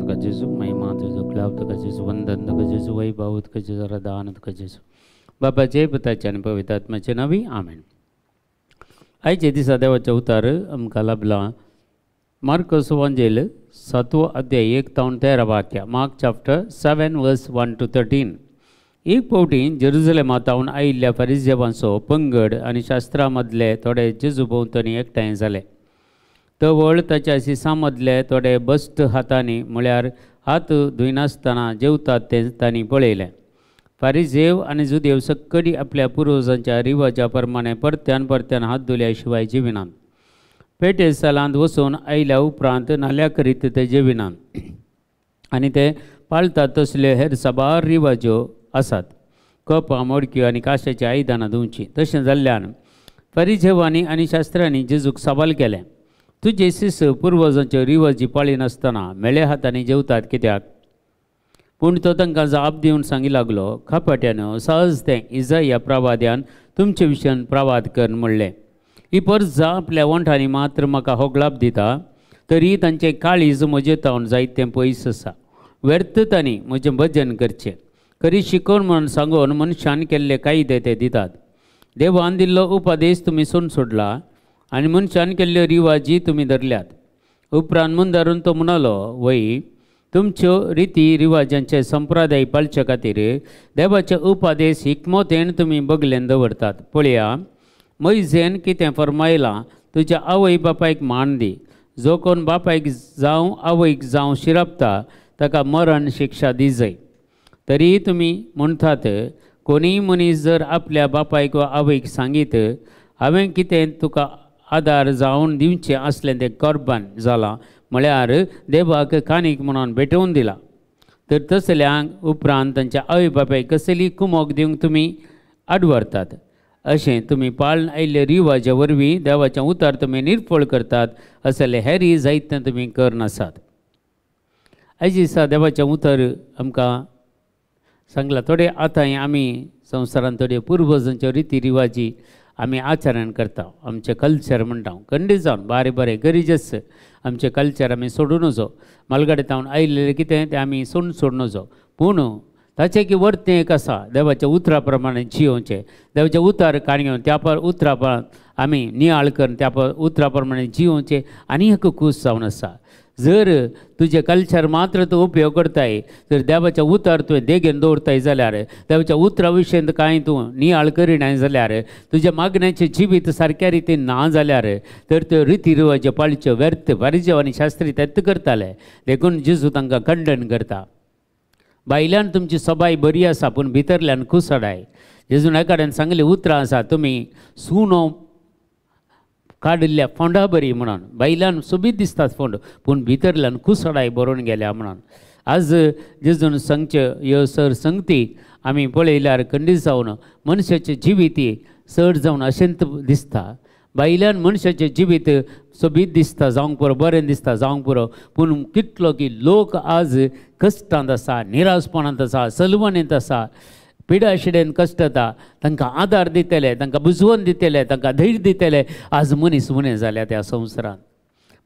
तुका जेजू, महिमा तुजो, ग्लाव तुका जेजू, वंदन तुका जेजू, वैभव तुका जेजू, आराधना तुका जेजू. बापाचे पुताचे आनी पवित्र आत्म्याचे नांवी आमेन. आयचे दिसा देवाचें उतार आमकां लाभलां मार्कस वांजेल 7वो अध्याय 1 ते 13 वाक्या, Mark chapter 7 verse 1 to 13. एक फावटी जेरुजलेमा तावन आयिल्ल्या फारिजेवांचो पंगड आनी शास्त्रा मदले थोडे जेजू भोंवतणी एकठांय जाले. तवळ ताच्या शिसां मदले थोडे बस्ट हातांनी म्हळ्यार हात धुयनासतना जेवतात तें तांणी पळयलें. फारिजेव आनी जुदेव सक्कडी आपल्या पुर्वजांच्या रिवाजा प्रमाणे परत्यान परत्यान हात धुल्या शिवाय जेविनात. पेटे सालांत वचून आयल्या उपरांत नाल्या करीत ते जेविनात आनी ते पाळतात तसल्यो हेर साबार रिवाज्यो आसात. कपां, मडक्यो आनी काशाची आयदनां धुवचीं. तशें जाल्ल्यान फारिजेवांनी आनी शास्त्रांनी जेजूक सवाल केलें, तुजे शिस पुर्वजांच्यो रिवाजी पाळिनासतना मेळे हातांनी जेवतात कित्याक? पूण तो तांकां जाप दिवन सांगी लागलो, खापाट्यान सहज तें इजाया प्रवाद्यान तुमचे विशयान प्रवाद कर म्हणलें. ही परजा आपल्या वंठांनी मात्र म्हाका होगळाप दिता, तरी तांचें काळीज म्हजें तावन जायतें पयस आसा. व्यर्थ तांणी म्हजें भजन करचें, खरी शिकोवन म्हणून सांगून मनशान केल्ले कायदे ते दितात. देवान दिल्लो उपदेश तुमी सोडून सोडला आनी मनशान केल्ल्यो रिवाजी तुमी धरल्यात. उपरांत मुंदारून तो म्हणालो, वय तुमच्यो रिती रिवाजांचे संप्रदाय पाळचे खातीर देवाचे उपदेश हिकमतेन तुमी बगलेन दवरतात. पळया, मोयजेन कितें फर्मायलां, तुज्या आवय बापायक मान दी. जो कोण बापायक जावं आवयक जावं शिरपता ताका मरण शिक्षा दिजय. तरी तुमी म्हणटात, कोणीय मनीस जर आपल्या बापायक वा आवयक सांगीत हांवें कितें तुका आदार जावन दिवचें आसलें तें कोर्बान जालां, म्हळ्यार देवाक काणीक म्हणून भेटोवन दिलां, तर तसल्यांक उपरांत तांच्या आवय बापायक कसली कुमोक दिवंक तुमी आडवरतात. अशें तुमी पाळून आयिल्ले रिवाजा वरवीं देवाचें उतार तुमी निर्फळ करतात. असले हेरी जायतें तुमी करनासात. आयज दिसा देवाचें उतर आमकां सांगलां. थोडे आतांय आमी संवसारांत थोडे पुर्वजांच्यो रिती रिवाजी आमी आचरण करता, आमचें कल्चर म्हणटा. खंडीत जावन बरें बरें गरीजस आमचें कल्चर आमी सोडूं नजो. मालगाडे तावन आयिल्लें कितें तें आमी सोडून सोडूं नजो. पूण ताचें की वर्तें एक आसा, देवाच्या उतरा प्रमाणे जियोवचें. देवाचें उतर काण घेवन त्या उतरा आमी नियाळ करून त्या उतरा प्रमाणे जियोवचें आनी एक कूस जावन आसा. जर तुजें कल्चर मात्र तूं उपयोग करताय, जर देवाच्या उतर तुवें देगेन दवरताय जाल्यार, देवाच्या उतरा विशयंत कांय तूं नियाळ करिनाय जाल्यार, तुज्या मागण्याचें जिवीत सारक्या रितीन ना जाल्यार, तर त्यो रिती रिवाज्यो पाळच्यो व्यर्थ. फारिजेव आनी शास्त्री तेच करताले, देखून जेजू तांकां खंडन करता. भायल्यान तुमची सबाय बरी आसा, पूण भितरल्यान कुसडाय. जेजून एकाड्यान सांगली उतरां आसा, तुमी सुनो काडिल्ल्या फोंडा बरी म्हणून. भायल्यान सोबीत दिसतात फोंड, पूण भितरल्यान कुसडाय बरोवन गेल्या म्हणून. आज जेजून सांगच्यो ह्यो सर संगती आमी पळयल्यार खंडीत जावन मनशाचें जिवीत चड जावन अशेंच दिसता. भायल्यान मनशाचें जिवीत सोबीत दिसता, जावंक पुरो, बरें दिसता, जावंक पुरो, पूण कितलो की लोक आज कश्टांत आसा, निराशपणांत आसा, सलवणींत आसा, पिडाशिडेन कश्टता. तांकां आदार दितले, तांकां बुजवण दितले, तांकां धैर्य दितले आज मनीस उणें जाल्या त्या संवसारांत.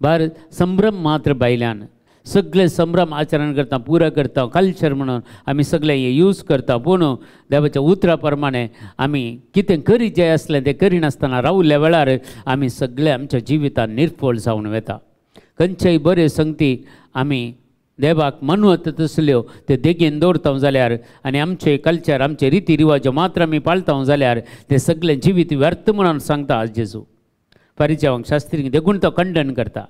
भायर संभ्रम मात्र भायल्यान सगळे संभ्रम आचरण करता, पुरा करता, कल्चर म्हणून आमी सगळे हे यूज करता. पूण देवाच्या उतरा प्रमाणे आमी कितें करीत जाय आसलें तें करिनासतना रावल्या वेळार आमी सगळे आमच्या जिवितान निर्फळ जावन वता. खंयचेय बरे संगती आमी देवाक मनवत तसल्यो ते देगेन दवरता जाल्यार आनी आमचे कल्चर आमचे रिती रिवाज मात्र आमी पाळता जाल्यार ते सगळें जिवीत व्यर्थ म्हणून सांगता आज जेजू. फारिजेवांक शास्त्रींक देखून तो खंडन करता.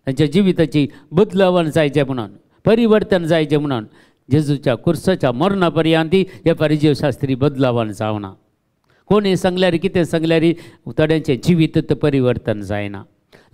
तांच्या जिविताची बदलावण जायचें म्हणून, परिवर्तन जायचें म्हणून जेजूच्या कुर्साच्या मरणा पर्यंत हे फारिजेव शास्त्री बदलावण जावना. कोणी सांगल्यार कितें सांगल्यार थोड्यांचें जिवीत परिवर्तन जायना.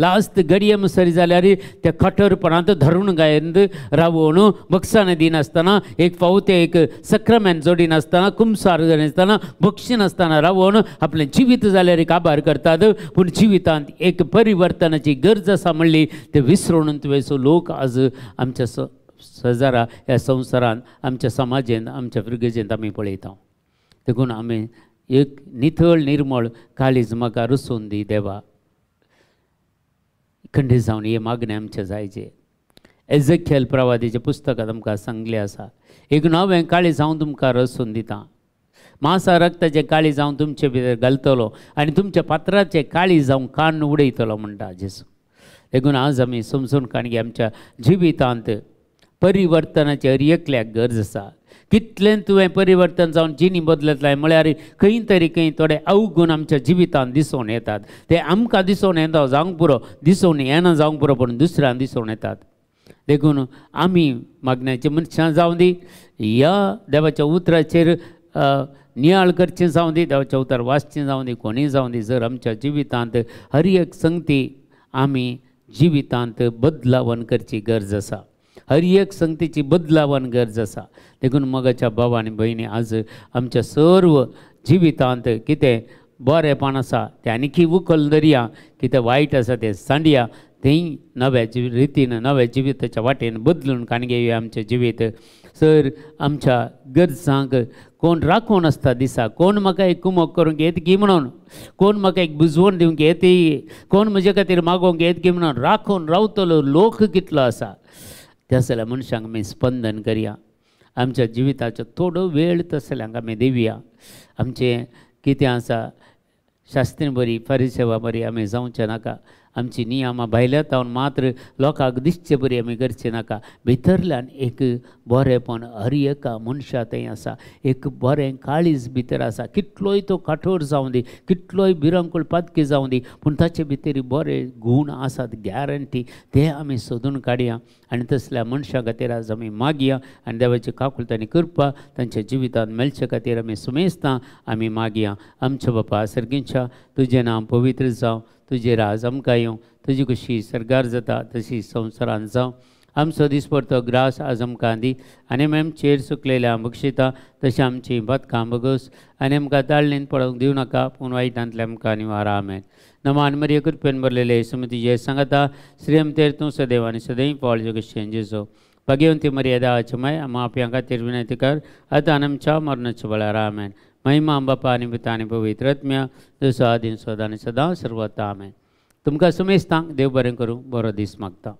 लास्ट घडये मुसरी जाल्यार त्या कठोरपणांत धरून गायन रावोवन बक्षां दिनासतना, एक फावते एक सक्रमेन जोडिनासतना, कुमसार जायनासतना, बक्षिनासतना रावोवन आपलें जिवीत जाल्यार काबार करतात. पूण जिवितांत एक परिवर्तनाची गरज आसा म्हणली ते विसरून तुवें लोक आज आमच्या शेजारा ह्या संवसारांत, आमच्या समाजेंत, आमच्या फिरगजेंत आमी पळयता. देखून आमी एक नितळ निर्मळ काळीज म्हाका रुसून दी देवा. खंडीत जावन हे मागणें आमचें जायचें. एझेकियल प्रवादीच्या पुस्तकांत आमकां सांगलें आसा, एक नवें काळीज हांव तुमकां रचून दितां, मांसा रक्ताचें काळीज हांव तुमचे भितर घालतलो आनी तुमच्या पात्राचें काळीज हांव काडून उडयतलो म्हणटा जेजू. देखून आज आमी समजून काडया आमच्या जिवितांत परिवर्तनाची हर एकल्याक गरज आसा. कितलें तुवें परिवर्तन जावन जिणी बदलतलें म्हळ्यार खंय तरी खंय थोडे अवगुण आमच्या जिवितांत दिसून येतात. ते आमकां दिसून येता जावंक पुरो, दिसून येना जावंक पुरो, पूण दुसऱ्यांक दिसून येतात. देखून आमी मागण्याची मनशां जावं दी, ह्या देवाच्या उतराचेर नियाळ करचें जावं दी, देवाच्या उतर वाचचें जावं दी, कोणीय जावं दी, जर आमच्या जिवितांत हर एक संगती आमी जिवितांत बदलावण करची गरज आसा. हर एक संगतीची बदलावण गरज आसा. देखून मोगाच्या भाव आनी भयणी, आज आमच्या सर्व जिवितांत कितें बरेंपण आसा तें आनीकी उखल धरया, कितें वायट आसा तें सांडया, तेंय नव्या रितीन नव्या जिविताच्या वाटेन बदलून काडून घेवया आमचें जिवीत. सर आमच्या गरजांक कोण राखून आसता दिसा, कोण म्हाका एक कुमोक करूंक येत की म्हणून, कोण म्हाका एक बुजवण दिवंक येत, कोण म्हजे खातीर मागोवंक येत की म्हणून राखून रावतलो लोक कितलो आसा. तसल्या मनशांक आमी स्पंदन करया, आमच्या जिविताचो थोडो वेळ तसल्यांक आमी दिवया. आमचें कितें आसा शास्त्री बरी फारिसेवा बरी आमी जावचें नाका, आमची नियमां भायल्या तावन मात्र लोकांक दिसचे बरी आमी करचें नाका. भितरल्यान एक बरेंपण हर एका मनशा थंय आसा, एक बरें काळीज भितर आसा. कितलोय तो काठोर जावं दी, कितलोय भिरांकूळ पातकी जावं दी, पूण ताचे भितर बरे गूण आसात गॅरंटी, ते आमी सोदून काडया आनी तसल्या मनशां खातीर आज आमी मागया आनी देवाची काकुळट आनी कृपा तांच्या जिवितांत मेळचे खातीर आमी सुमेस्तां आमी मागया. आमच्या बापा सर्गींच्या, तुजें नांव पवित्र जावं, तुजें राज आमकां येवं, तुजी कशी सरकार जाता तशी संवसारान जावं. आमचो दिसपडतो ग्रास आज आमकां दी आनी आमी आमचेर चुकलेल्या बक्षिता तशें आमची बदकां बगस आनी आमकां ताळणीन पडोवंक दिवं नाका, पूण वायटांतले आमकां निवारा. आमेन. नमान मरिये, कृपेन भरलेले सुमतीचे सांगता, श्रीमतेर तूं सदैव आनी सदैव पावल जगशेन जेजो. भाग्यवंती मरिये देवाचे माय, आमच्या खातीर विनंती कर आतां आनी आमच्या मरणाच्या वेळार. आमेन. महिमा बापा आनी पुता आनी पवित्र आत्म्या, जसो आदीन सदां आनी सदां सर्वता. आमेन. तुमकां सुमेस्तांक देव बरें करूं, बरो दीस मागता.